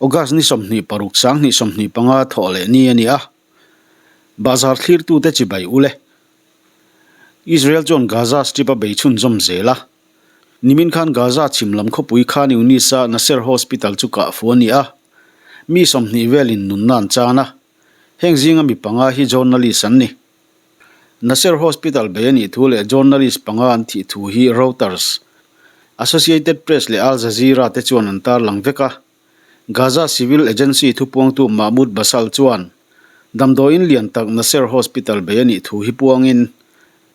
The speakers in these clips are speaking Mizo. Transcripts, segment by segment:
August ni 26 2025 thawh leh ni a ni a, Bahzar thlirtute chibai u le. Israel chuan Gaza Strip a bei chhunzawm zel a. Nimin khan Gaza chhim lam khawpui Khan Yunis-a Nasser Hospital chu kah fu a ni a, mi 20 velin nunna an chan a, heng zinga mi panga hi journalist an ni. Nasser Hospital bei a nih thu leh journalist panga an thih thu hi Reuters, Associated Press leh Al Jazeera te chuan an tarlang vek a. Gaza Civil Agency thupuangtu Mahmoud Bassal chuan damdawiin lian tak Nasser Hospital bei a nih thu hi puangin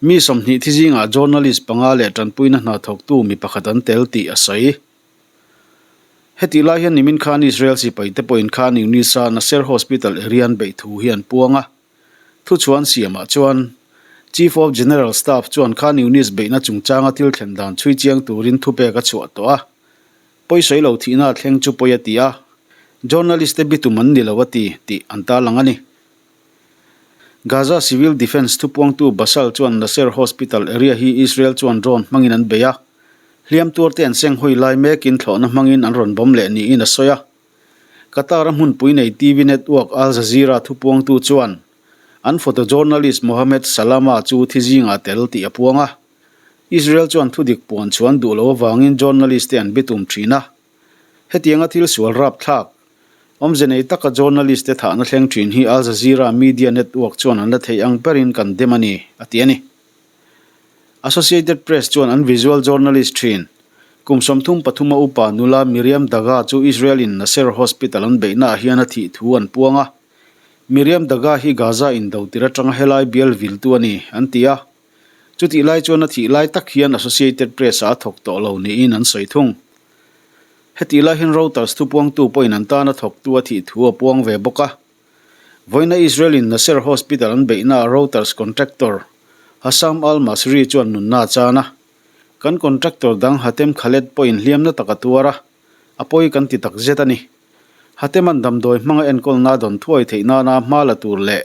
mi 20 thi zingah journalist panga leh tanpuina hna thawktu mi pakhat an tel tih a sawi. Hetih lai hian nimin khan Israel sipaite pawhin Khan Yunis-a Nasser Hospital area an beih thu hi an puang a. Thuchhuan siamah chuan Chief of General Staff chuan Khan Yunis beihna chungchanga thil thlen dan chhui chiang turin thupek a chhuah tawh a. Pawisawi lo thihna a thleng chu pawi a ti a, journalist te bitum an ni lo a ti tih an tarlang a ni. Gaza Civil Defence thupuangtu Basal chuan Nasser Hospital area hi Israel chuan drone hmangin an bei a, hliam tuarte an seng hawi lai mekin thlawhna hmangin an rawn bawm leh niin a sawi a. Qatar-a hmunpui nei TV network Al Jazeera thupuangtu chuan an photojournalist Mohamed Salama chu thi zingah tel tih a puang a. Israel chuan thudik puan chu an duh loh avangin journalist te an bitum thin a. Hetianga thil sual rapthlak, awmze nei taka journalist te thahna thleng thin hi Al Jazeera media network chuan an la theih ang berin kan dem a ni, a ti a ni. Associated Press chuan an visual journalist thin, kum 33 a upa nula Miriam Daga chu Israel in Nasser Hospital an beihnaah hian a thih thu an puang a. Miriam Daga hi Gaza indo tir atanga helai bial viltu a ni, an ti a. Chutih lai chuan a thih lai tak hian Associated Press-ah a thawk tawh lo niin an sawi thung. Hetih lai hian Reuters thupuangtu pawhin an tana thawktu a thih thu a puang ve bawk a. Vawiina Israel-in Nasser Hospital an beihnaah Reuters contractor Hassam al-Masri chuan nunna a chan a. Kan contractor dang Hatem Khaled pawhin hliamna tak a tuar a, a pawi kan ti tak zet a ni. Hateman damdawi hmanga enkawlna dawn thuai theih nana hma la tur leh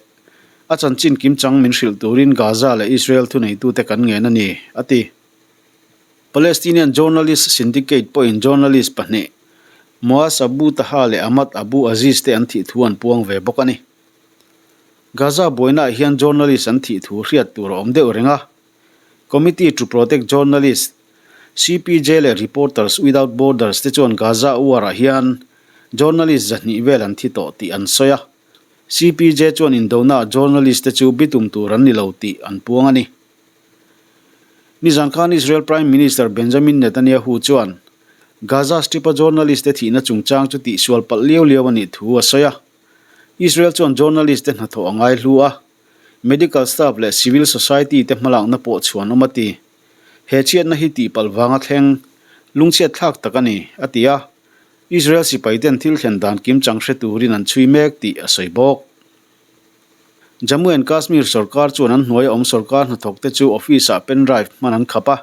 a chanchin kimchang min hrilh turin Gaza leh Israel thuneitute kan ngen a ni, a ti. Palestinian Journalist Syndicate pawhin journalist pahnih, Moaz Abu Taha leh Ahmad Abu Aziz te an thih thu an puang ve bawk a ni. Gaza buainaah hian journalist an thih thu hriat tur a awm deuh reng a. Committee to Protect Journalists, CPJ leh Reporters Without Borders te chuan Gaza war-ah hian journalist 200 vel an thi tawh tih an sawi a. CPJ chuan indonaah journalist te chu bitum tur an ni lo tih an puang a ni. Nizan khan Israel Prime Minister Benjamin Netanyahu chuan Gaza Strip-a journalist te thihna chungchang chu tihsual palh liau liau a nih thu a sawi a. Israel chuan journalist te hnathawh a ngaihlu a. Medical staff leh civil society te hmalakna pawh chhuan awm a ti. He chhiatna hi tihpalh vanga thleng lungchhiat thlak tak a ni, a ti a. Israel sipai ten thil thlen dan kimchang hre turin an chhui mek tih a sawi bawk. Jammu and Kashmir sorkar chuan an hnuaia awm sorkar hnathawk te chu office ah pen drive hman an khap a,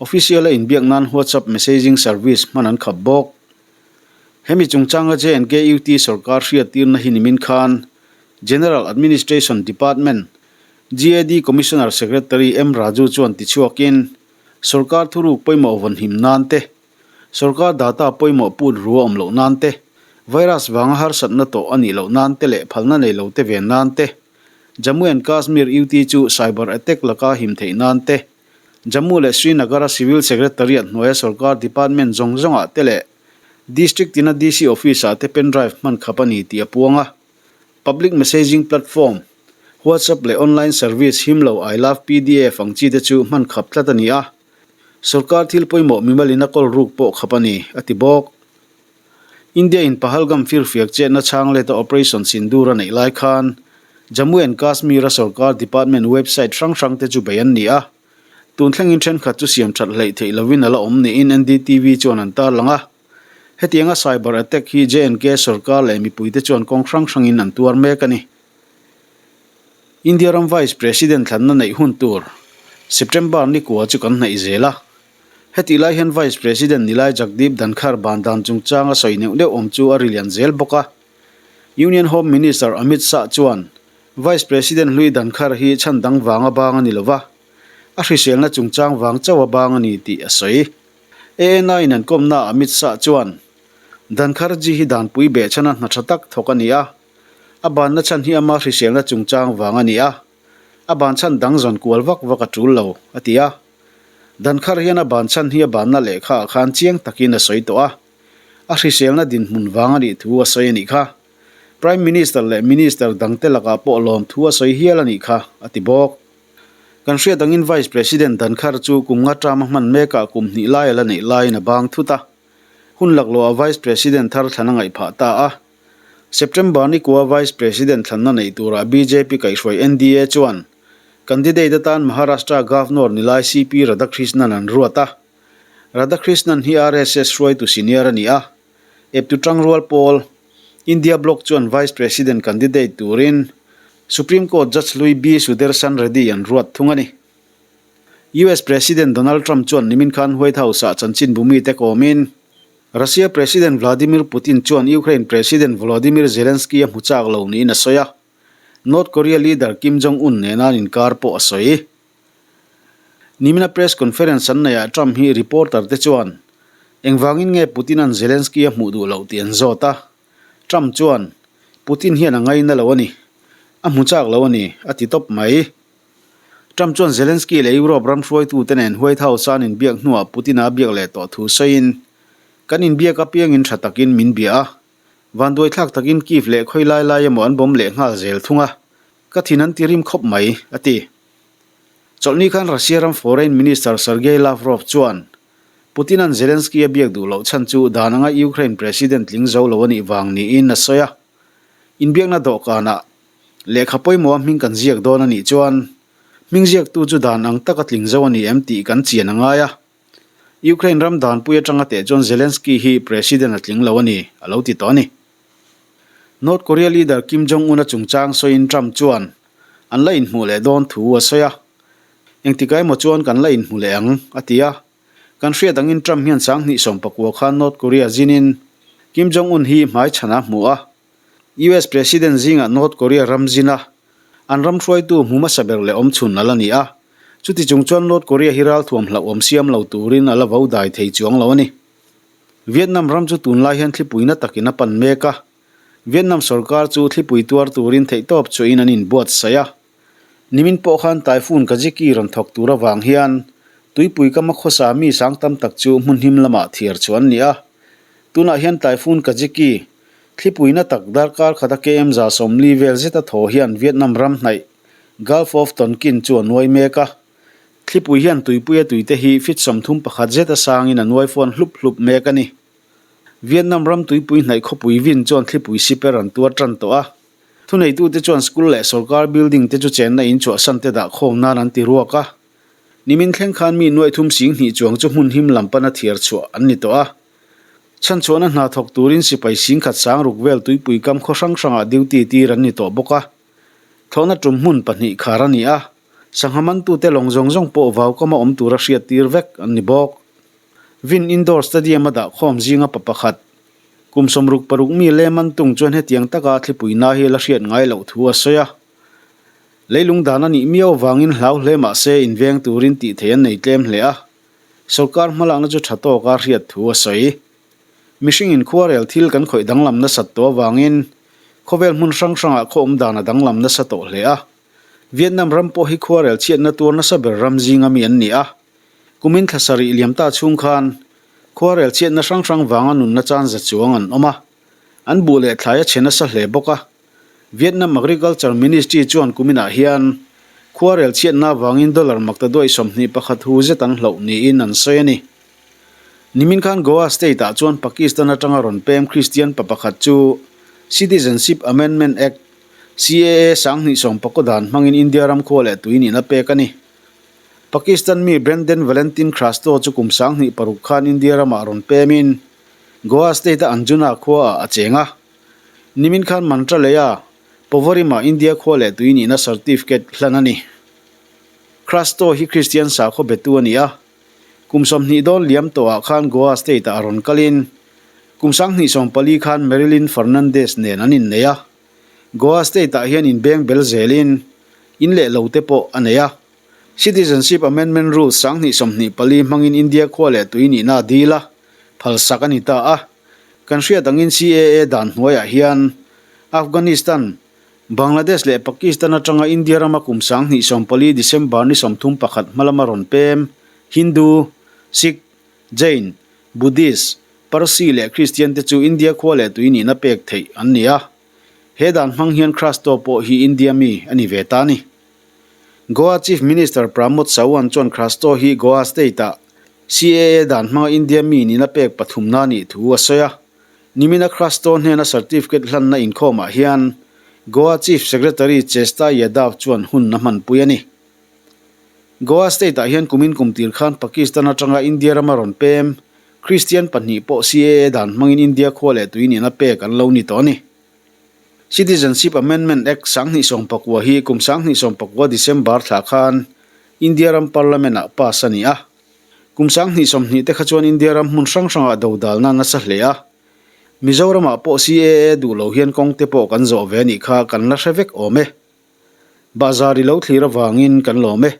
official a inbiak nan WhatsApp messaging service hman an khap bawk. Hemi chungchanga JNKUT sorkar hriattirna hi nimin khan General Administration Department, GAD, Commissioner Secretary M Raju chuan tichhuakin, sorkar thuruk pawimawh vawnhim nan te, sorkar data pawimawh put ru a awm loh nan te, virus vanga harsatna tawh a nih loh nan te leh phalna nei lo te ven nan te, Jammu and Kashmir UT chu cyber attack laka him theih nan te, Jammu leh Srinagar-a Civil Secretariat hnuaia sorkar department zawng zawngah te leh District tina DC Office-ah te pen drive hman khap a ni tih a puang a. Public messaging platform, WhatsApp leh online service him lo I love pdf ang chi te chu hman khap tlat a ni a. Sorkar thil pawimawh mimalin a kawl ruk pawh khap a ni, a ti bawk. India-in Pahalgam firfiak chetna chhang leta Operation Sindoor a neih lai khan Jammu and Kashmir-a sorkar department website hrang hrang te chu bei an ni a. Tun thlengin thenkhat chu siam that hleih theih lovin a la awm niin NDTV chuan an tarlang a. Hetianga cyber attack hi J&K sorkar leh mipuite chuan kawng hrang hrangin an tuar mek a ni. India ram Vice President thlanna neih hun tur September ni kua chu kan hnaih zel a. Hetih lai hian Vice President Nilai Jagdeep Dhankhar ban dan chungchanga sawi neuh neuh awm chu a ri lian zel bawk a. Union Home Minister Amit Shah chuan Vice President hlui Dhankhar hi chhan dang vanga bang a ni lo va, a hriselna chungchang vang chauh a bang a ni tih a sawi. ANI in an kawmnaah Amit Shah chuan, Dhankhar-ji hi danpui behchhana hna tha tak thawk a ni a, a banna chhan hi ama hriselna chungchang vang a ni a, a ban chhan dang zawn kual vak vak a tul lo, a ti a. Dhankhar hian a ban chhan hi a banna lehkhaah khan chiang takin a sawi tawh a, a hriselna dinhmun vang a nih thu a sawi a nih kha. Prime Minister leh Minister dangte lakah pawh lawmthu a sawi hial a nih kha, a ti bawk. Kan hriat angin Vice President Dhankhar chu kum nga term a hman mekah kum hnih lai a la neih laiin a bang thut a. Hun laklawh ah Vice President thar thlan a ngaih phah ta a. September ni kua Vice President thlanna neih turah bjp kaihhruai NDA chuan candidate atan Maharashtra Governor nilai CP Radhakrishnan an ruat a. Radhakrishnan hi RSS hruaitu senior a ni a. Eptu tangrual pawl India Bloc chuan Vice President candidate turin Supreme Court Judge hlui B Sudarshan Reddy an ruat thung a ni. US President Donald Trump chuan nimin khan White House-ah chanchinbu mite kawmin Russia President Vladimir Putin chuan Ukraine President Volodymyr Zelensky a hmu chak lo niin a sawi a, North Korea leader Kim Jong-un nena an inkar pawh a sawi. Nimina press conference an neihah Trump hi reporter te chuan engvangin nge Putin-a'n Zelensky a hmuh duh loh tih an zawt a, Trump chuan Putin hian a ngaina lo a ni, a hmu chak lo a ni, a ti tawp mai. Trump chuan Zelensky leh Europe ram hruaitute nen White House-a an inbiak hnuah Putin-a a biak leh tawh thu sawiin, Kan inbiak apiangin tha takin min bia a, vanduaithlak takin Kyiv leh khawi lai lai emaw an bawm leh nghal zel thung a, ka thin an ti rim khawp mai, a ti. Chawlhni khan Russia ram Foreign Minister Sergei Lavrov chuan Putin-a'n Zelensky a biak duh loh chhan chu dan anga Ukraine President tling zo lo a nih vang niin a sawi a. Inbiakna dawhkanah Lehkha pawimawha hming kan ziak dawn a nih chuan hming ziaktu chu dan ang taka tling zo a ni em tih kan chian a ngai a. Ukraine ram danpui atanga teh chuan Zelensky hi President a tling lo a ni, a lo ti tawh a ni. North Korea leader Kim Jong-un a chungchang sawiin Trump chuan an la inhmuh leh dawn thu a sawi a. Engtikah emaw chuan kan la inhmu leh ang, a ti a. Kan hriat angin Trump hian 2019 khan North Korea zinin Kim Jong-un hi hmaichhan a hmu a. US President zingah North Korea ram zin a, an ram hruaitu hmu hmasa ber leh awmchhun a la ni a. Chuti chung chuan North Korea hi ralthuam hlauhawm siam lo turin a la vo dai thei chuang lo a ni. Vietnam ram chu tunlai hian thlipui na takin a pan mek a. Vietnam sorkar chu thlipui tuar turin theihtawp chuahin an inbuatsaih a. Nimin pawh khan Typhoon Kajiki rawn thawk tur avang hian tuipui kama khawsa mi sang tam tak chu hmun him lamah thiar chu an ni a. Tunah hian Typhoon Kajiki Thlipuina tak darkar khata KM 40 vel zeta thaw hian Vietnam ram hnaih Gulf of Tonkin chu a nuai mek a. Thlipui hian tuipuia tuite hi feet 31 zeta sangin a nuai fawn hlup hlup mek a ni. Vietnam ram tuipui hnaih khawpui vin chuan thlipui siper an tuar tan tawh a. Thuneitute chuan school leh sorkar building te chu chenna in chhuahsan te dah khawm nan an ti ruak a. Nimin thleng khan mi nuaih thum sing hnih chuang chu hmun him lam pana thiar chhuah an ni tawh a. Chhanchhuahna hna thawk turin sipai singkhat sang ruk vel tuipui kam khaw hrang hrangah duty tir an ni tawh bawk a. Thlawhna tum hmun pahnih khar a ni a, sangha mantute lawng zawng zawng pawh vau kama awm tura hriat tir vek an ni bawk. Vin Indoor Stadium a dahkhawm zinga pa pakhat, kum 66 mi Le Man Tung chuan hetiang taka thlipui na hi la hriat ngai loh thu a sawi a. Leilung dan a nih miau avangin hlau hle mah se inveng turin tih theih an nei tlem hle a. Sorkar hmalakna chu tha tawka hriat thu a sawi. Mihringin khuarel thil kan khawih danglam nasat tawh avangin khawvel hmun hrang hrangah khaw awm dan a danglam nasa tawh hle a. Vietnam ram pawh hi khuarel chhiatna tuar nasa ber ram zinga mi an ni a. Kumin thla sarih liam ta chhung khan khuarel chhiatna hrang hrang vanga nunna chan za chuang an awm a. An buh leh thlai a chhe nasa hle bawk a. Vietnam Agriculture Ministry chuan kuminah hian khuarel chhiatna avangin dollar makta duai 21 hu zet an hloh niin an sawi a ni. Nimin khan Goa state-ah chuan Pakistan atanga rawn pem Kristian pa pakhat chu Citizenship Amendment Act, CAA, 2019 dan hmangin India ram khua leh tui nihna pek a ni. Pakistan mi Brandon Valentin Crasto chu kum 2006 khan India ramah rawn pemin Goa state-a Anjuna khuaah a cheng a. Nimin khan Mantralaya, Povorima India khua leh tui nihna certificate hlan a ni. Crasto hi Kristian sakhaw betu a ni a. Kum 20 dawn liam tawhah khan Goa state-ah a rawn kalin kum 2014 khan Marilyn Fernandes nen an innei a. Goa state-ah hian inbeng bel zelin in leh lo te pawh a nei a. Citizenship Amendment Rules 2024 hmangin India khua leh tui nihna a dil a, phalsak a ni ta a. Kan hriat angin CAA dan hnuaiah hian Afghanistan, Bangladesh leh Pakistan atanga India rama kum 2014 December ni 31 hmalama rawn pem Hindu, Sikh, Jain, Buddhist, Parsi leh Kristian te chu India khua leh tui nihna pek theih an ni a. He dan hmang hian Crasto pawh hi India mi a ni ve ta a ni. Goa Chief Minister Pramod Sawant chuan Crasto hi Goa State-ah CAA dan hmanga India mi nihna pek pathumna a nih thu a sawi a. Nimina Crasto hnena certificate hlanna inkhawmah hian Goa Chief Secretary Chesta Yadav chuan hun a hmanpui a ni. Goa State-ah hian kumin kum tir khan Pakistan atanga India rama rawn pem Kristian pahnih pawh CAA dan hmangin India khua leh tui nihna pek an lo ni tawh a ni. Citizenship Amendment Act 2019 hi kum 2019 December thla khan India ram Parliament-ah pass a ni a. Kum 2020 te kha chuan India ram hmun hrang hrangah dodalna nasa hle a. Mizoramah pawh CAA duh lo hian kawng te pawh kan zawh ve a nih kha kan la hre vek awm e. Bahzar i lo thlir avangin kan lawm e.